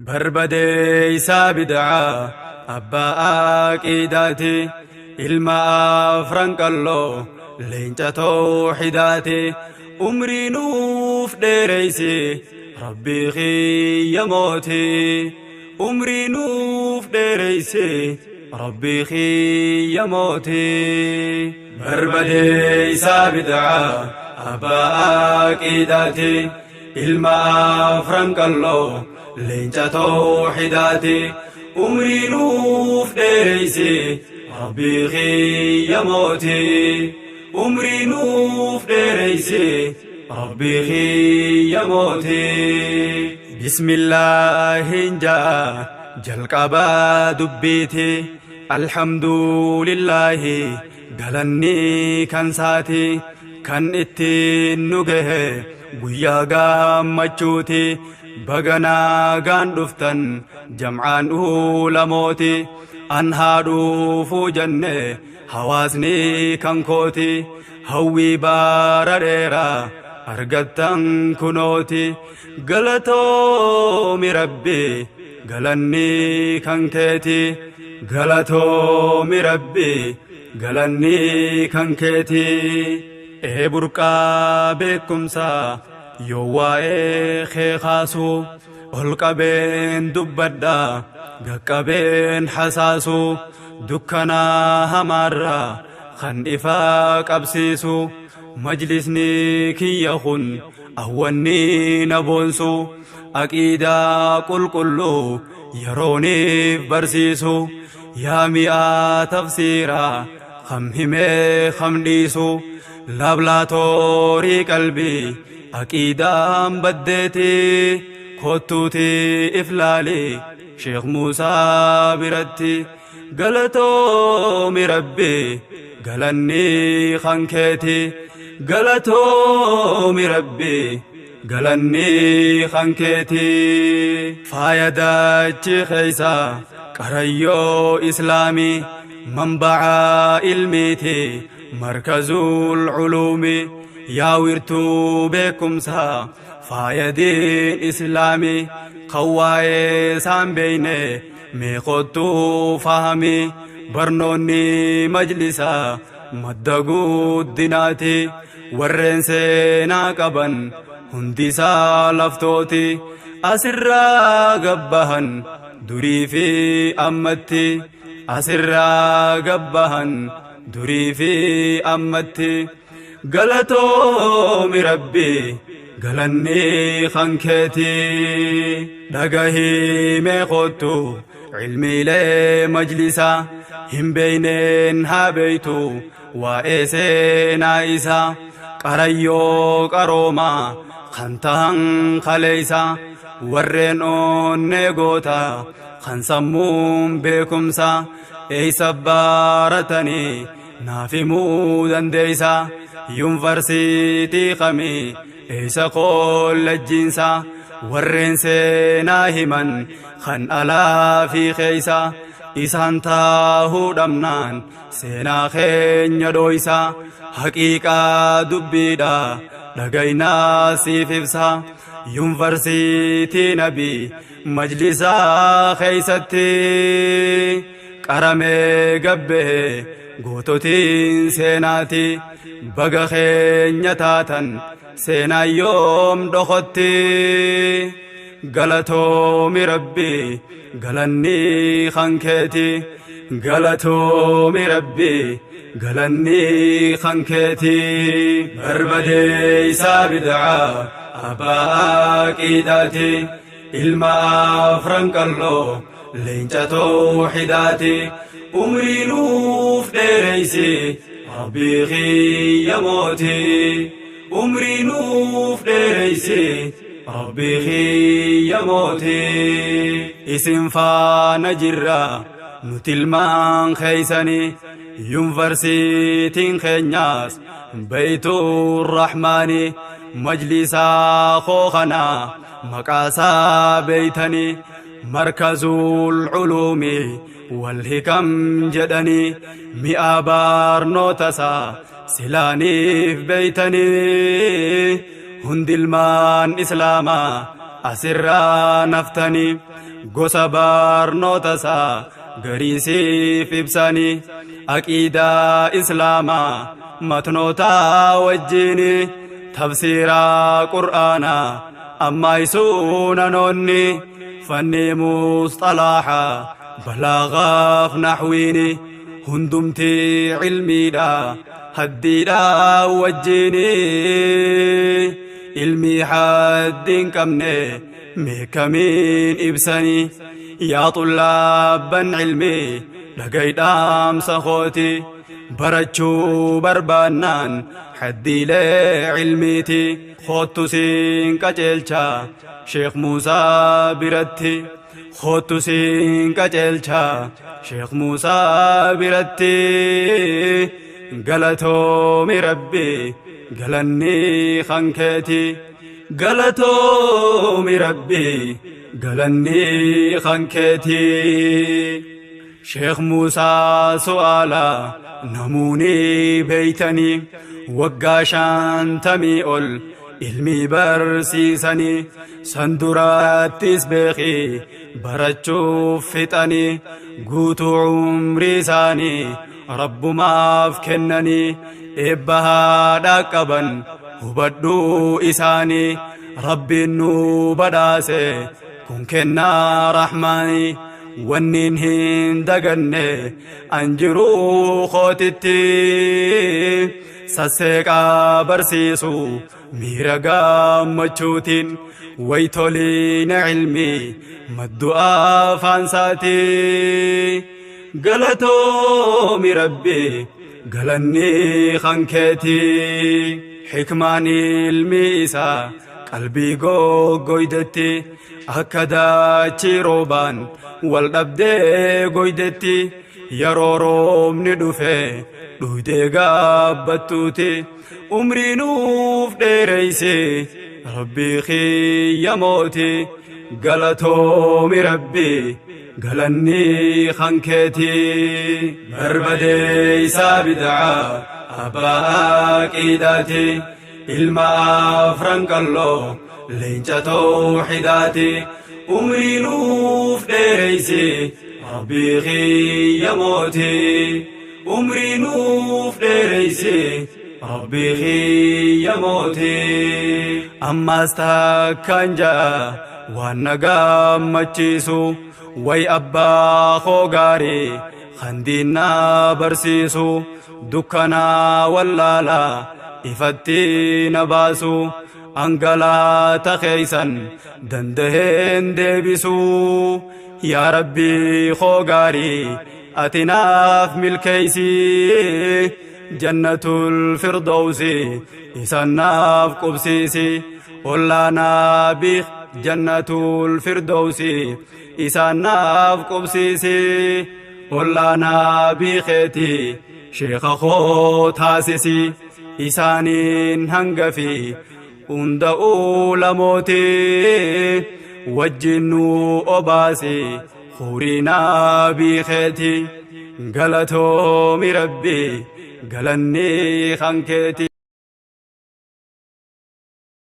Barbadeeysaa bid'aa abbaa aqiidaati, ilma afran qalloo leenca tawxiidaati. Umrii nuuf dheereysi rabbii kiyya mootii, umrii nuuf dheereysi rabbii kiyya mootii. Barbadeeysaa bid'aa abbaa aqiidaati, ilma afran qalloo leenca tawxiidaati. Umrii nuuf dheereysi rabbii kiyya mootii, umrii nuuf dheereysi rabbii kiyya mootii. Bismillaahin ja'a jalqabaa dubbiiti, alhamdulillaahi galanni kan saati, kan ittiin nu gahe guyyaa gammachuuti. Baga nagaan dhuftan jam'aan ulamooti, an haa dhufuu jenne hawaasni kan kooti. Hawwii bara dheeraa argattan kunooti. Galatoomi rabbi galanni kan keeti, galatoomi rabbi galanni kan keeti. Ee burqaa beekumsaa yoo waa'ee kee kaasu, ol qabeen dubbadha gaqqabeen hasaasu. Dukkanaa hamaarraa kan ifaa qabsiisu, majlisni kiyya kun awwanni na boonsu. Aqiidaa qulqulluu yerooniif barsiisu, yaa mi'aa tafsiiraa kam himee kam dhiisu. Laablatorii qalbii aqiidaan baddeeti, kottuuti iflaali Sheekh Muusaa biratti. Galatoomi rabbi galanni kan keeti, galatoomi rabbi galanni kan keeti. Faaya dachi keeysa qarayyoo islaamii, manba'aa ilmiiti markazul culuumi. Yaa wirtuu beekumsaa faaya diin islaamii, kan waa'ee isaan beeyne mee kottuu fahami. Barnoonni majlisaa madda guddinaati, warreen seenaa qaban hundisaa laftooti. Asirraa gabbahan durii fi ammatti, asirraa gabbahan durii fi ammatti. Galatoomi rabbi galanni kan keeti. Dhagahii mee kottu ilmiilee majlisaa, hin beeyneen haa beeytu waa'ee seenaa isaa. Qarayyoo qaroomaa kan tahan kaleeysa, warreen onnee goota kan sammuun beekumsa, eeysa baratanii naaf himuu dandeeysa? Yuunivarsiitii kamii, eeysa kollejjiinsa? Warreen seenaa himan kan alaa fi keeysa, isaan taahuu dhabnaan seenaa keenya dhooysa. Haqiiqaa dubbiidha dhagaynaa siif ibsa, yuunivarsiitii nabii majlisaa keeysatti qaramee gabbee goototiin seenaati. Baga keenya taatan seenaa yoom dhokotti. Galatoomi rabbi galanni kan keeti, galatoomi rabbi galanni kan keeti. Barbadeeysaa bid'aa abbaa aqiidaati, ilma afran qalloo leenca tawxiidaati. Umrii nuuf dheereysi rabbii kiyya mootii, umrii nuuf dheereysi rabbii kiyya mootii. Isin faana jirra nuti ilmaan keeysani, yuunivarsiitiin keenyaas baytuu rahmaani. Majlisaa koo kana maqaasaa beeytani, markazul culuumi wal hikam jedhani. Mi'a barnootasaa silaaniif beeytanii, hundi ilmaan islaamaa Asirraa naftanii gosa barnoota isaa gariisiif ibsanii aqiidaa islaamaa matnoota wajjini tafsiiraa qur'aanaa ammaa nanoonni fanni musxalaaha balaagaaf naxwiini hundumti cilmiidha haddiidha wajjini ilmii haddi hin qabne meekamiin ibsanii yaa xullaabban cilmii dhagaydhaamsa kooti barachuu barbaannaan haddiilee cilmiiti koottu siin qajeelcha Sheekh Muusaa biratti koottu siin qajeelcha Sheekh Muusaa biratti galatoomi rabbi galanni kan keeti galatoomi rabbi galanni kan keeti Sheekh Muusaa su'aala namuuni beeytanii waggaa 50 ol ilmii barsiisanii san duraattis beekii barachuuf fixanii guutuu umrii isaanii rabbumaaf kennanii eebba haadhaa qaban hubadhuu isaanii rabbiin nu badhaase kun kennaa rahmaanii wanniin hin daganne an jiruu kootitti sasseeqaa barsiisu miira gammachuutiin waytoliina cilmii maddu afaansaati galatoomi rabbi galanni kan keeti xikmaan ilmi isaa qalbii goggoydetti akka daachii roobaan wal dhabdee goydetti yeroo roobni dhufe dhuydee gaabbattuuti umrii nuuf dheereyse rabbii kiyya mooti galatoomi rabbi galanni kan keeti barbadeeysaa bid'aa abbaa aqiidaati ilma afran qalloo leenca tawxiidaati umrii nuuf dheereyse rabbii kiyya mooti umrii nuuf dheereyse rabbii kiyya mooti ammaas takkaan ja'a waan na gammachiisu way abbaa koo gaarii kan diinaa barsiisu dukkanaa wallaalaa ifatti na baasu angalaata keeysan dandaheen deebisu yaa rabbii koo gaarii ati naaf milkeeysi jannatul firdawsi isan naaf qubsiisi ollaanaa biik jannatul firdawsi isaan naaf qubsiisi ollaanaa biikeeti sheeka koo taasisi isaaniin hangafi hunda ulamooti wajjin nu obaasi hurinaa biikeeti galatoomi rabbi galanni kan keeti.